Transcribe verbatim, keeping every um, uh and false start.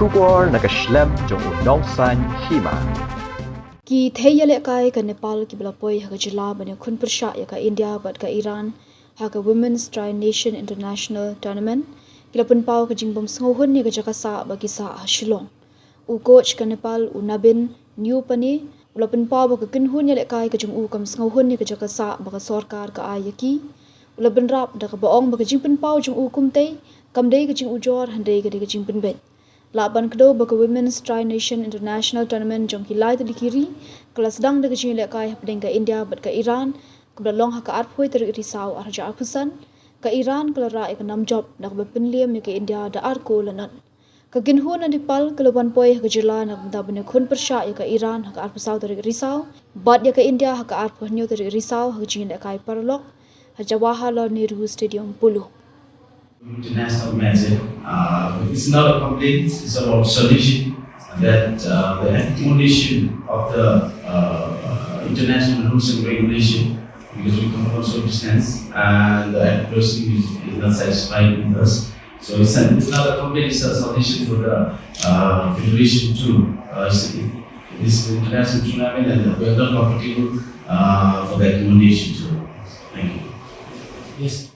Khubor na ka shlem jong u Nongsaiñ Hima. Ki thei ïalehkai ka Nepal kiba la poi ha ka jylla ban ïakhun pyrshah ïa ka India bad ka Iran ha ka Women's Tri Nation International Tournament ki la pynpaw ka jingbym sngewhun ïa ka jaka sah ba ki sah ha Shillong. U coach ka Nepal, u Nabin Niupane, u la pynpaw ba ka kynhun ïalehkai ka jong u kam sngewhun ïa ka jaka sah ba ka sorkar ka ai ïa ki. U la bynrap da kaba ong ba ka jingpynpaw jong u kumtei kam dei ka jingujor, hynrei ka dei ka jingpynbeit. Lah ban kdew ba ka Women's Tri Nation International Tournament jong ki lai tylli ki ri ka la sdang da ka jingïalehkai hapdeng ka India bad ka Iran, kaba la long ha ka arphew tarik Risaw arhajar arphew san. Ka Iran ka la rah ïa ka nam jop da kaba pynliem ïa ka India da ar kol la nod. Ka kynhun na Nepal ka la wan poi ha ka jylla na ka bynta ban ïakhun pyrshah ïa ka Iran ha ka arphew saw tarik Risaw, bad ïa ka India ha ka arphew hynñiew tarik Risaw ha ka jingïalehkai paralok ha Jawaharlal Nehru Stadium, Polo. International match, uh, it's not a complaint, it's about solution that, uh, the application of the, uh, international rules and regulation, because we come from so distance, and the application is, is not satisfied with us. So it's, an, it's not a complaint, it's a solution for the, uh, federation too. Uh, it's, it's an international tournament and we are not comfortable, uh, for the accommodation too. Thank you. Yes.